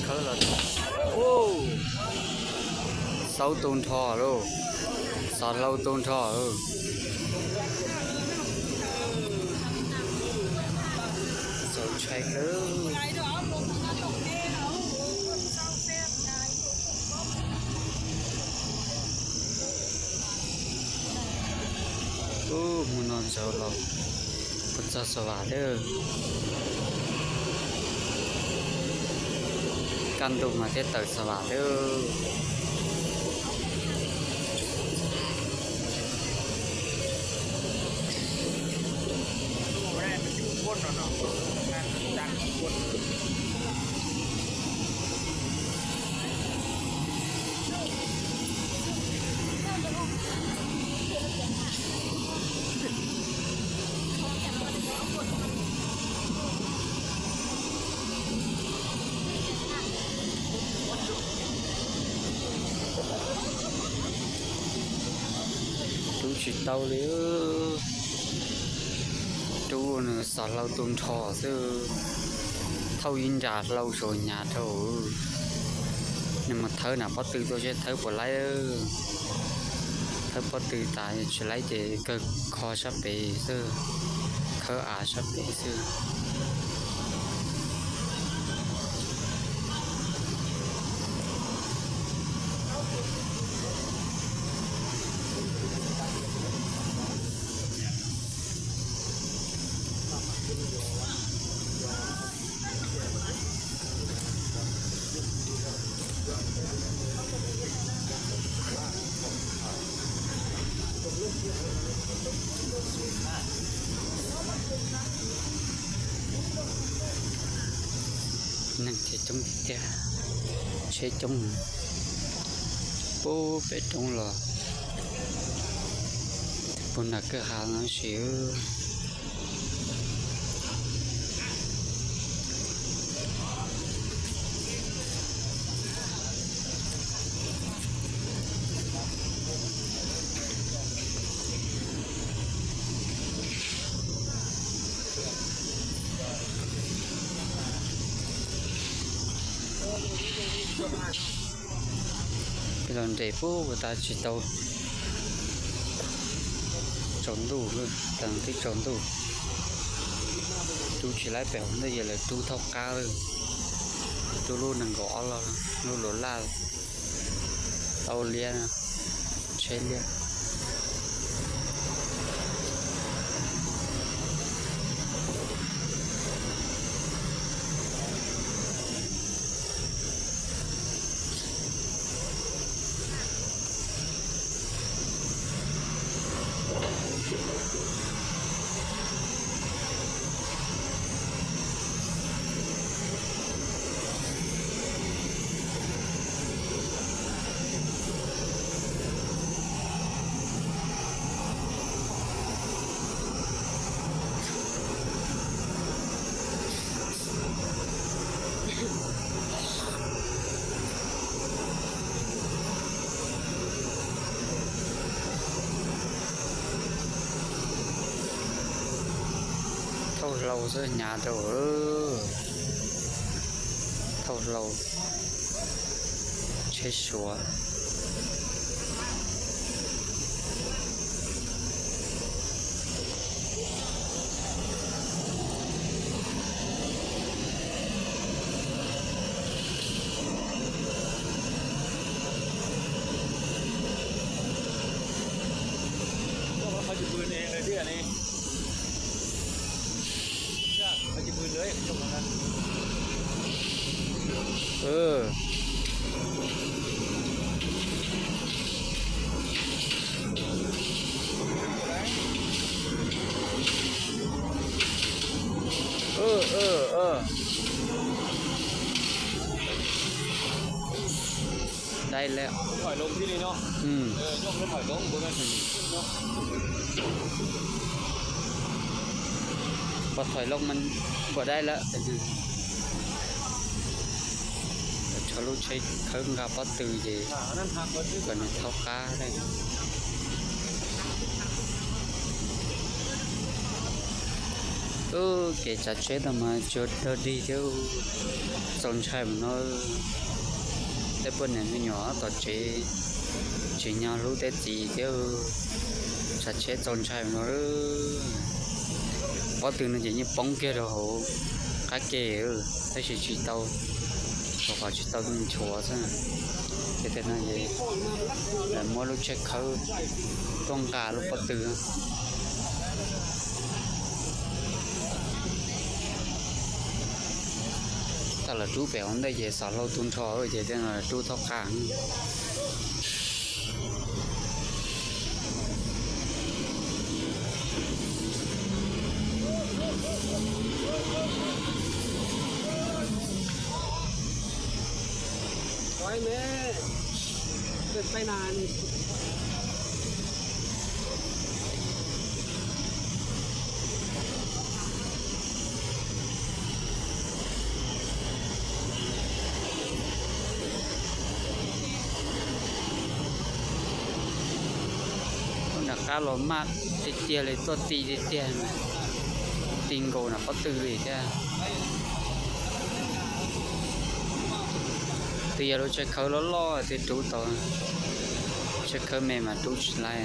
ເຂົາລະ ໂອ້ ເສົາໂຕນທໍ່ໂລ ສາເຫຼົ່າໂຕນທໍ່ເອີ ເສົາໄຊເອີ. ໂອ້ ໝູ່ນອນເຊົາເຮົາ ພຸດທະສະຫວາດເດີ ກັນດຸມາເທດເຕີສະຫວາດເດີ. ດູຊິເຕົາເລີຍ ດູນະ ສາເຫຼົ່າໂຕນທໍ່ເຊີ ເທົ້າຍິນຢາເຫຼົ່າໂຊຍາເທົ້າ ນະມາເທີນະ ປະຕູໂຕເຊເທີປະໄລເອີ ເທີປະຕູຕາຍສະໄລເຈ ເກີກຄໍຊະເປເຊີ ເຄີອາຊະເປເຊີ. ນັ່ງເຈຈົງເຈ ເຊຈົງ ໂປ້ ເປຈົງຫຼໍ່ ປຸນນະເກີຫາງເຊເອີ. ເປັນລອນເດປູ ຕາຊິໂຕ ໂຈນດູ ເອີ ຕາງທີ່ໂຈນດູ ດູຊິໄລແປວ ໄດ້ເຢຍເລີຍ ດູເທົ່າກາເລີຍ ດູລູໜຶ່ງກໍເອົາລະ ລູໂລລາ ເອົາເລຍນະ ໃຊ້ເລຍ. ເທົ່າເຫຼົ່າເສີຍຫຍ້າເທົ່າເອີ ເທົ່າເຫຼົ່າ ເຊຊວ. ເຂົາຈະບືນເອງເລີຍເທື່ອນີ້ ເຂົາຈະບືນເລີຍ ເອີ. ເອີ ເອີ ເອີ ໄດ້ແລ້ວ ຖອຍລົງທີ່ນີ້ເນາະ ອືມ ເອີ ຍົກແລ້ວຖອຍລົງ ບໍ່ແມ່ນຂຶ້ນເນາະ ພໍຖອຍລົງມັນບໍ່ໄດ້ລະ ທະລຸໃສ່ເຄິ່ງກະປະຕູເດ ອັນນັ້ນຫັກເບິດ ກວ່ານີ້ເທົ່າກາໄດ້. ເ Ơ, kẻ chặt chết tao mà chưa đợt đi chứ. Trông trai mà nó. Tết bữa này mới nhỏ tỏ chế. Chỉ nhau lũ Tết gì chứ. Chặt chết trông trai mà nó. Có từ nó chỉ như bóng kia rồi hổ. Cá kê, ừ. Tết chỉ chỉ tao. Có khỏi chỉ tao mình chùa chứ. Thế thế này vậy. Là mua lũ check khâu. Trong cả lũ có từ. Tao là trú bẻo hôm đây về xả lâu tuôn trò ơi, về tên là trú thóc cảng. Ôi mẹ, tuyệt tay nàn. ໜ້າກາຫຼໍ່ມາກເຕຍໆເລີຍ ຕົວຕີເຕຍໆ ຕິງໂກນະ ບໍ່ຕື່ນເລີຍແທ້. ຕີໂລເຊເຄີຫຼໍ່ໆ ຕິດູໂຕ ເຊເຄີແມ່ມາດູຫຼາຍ.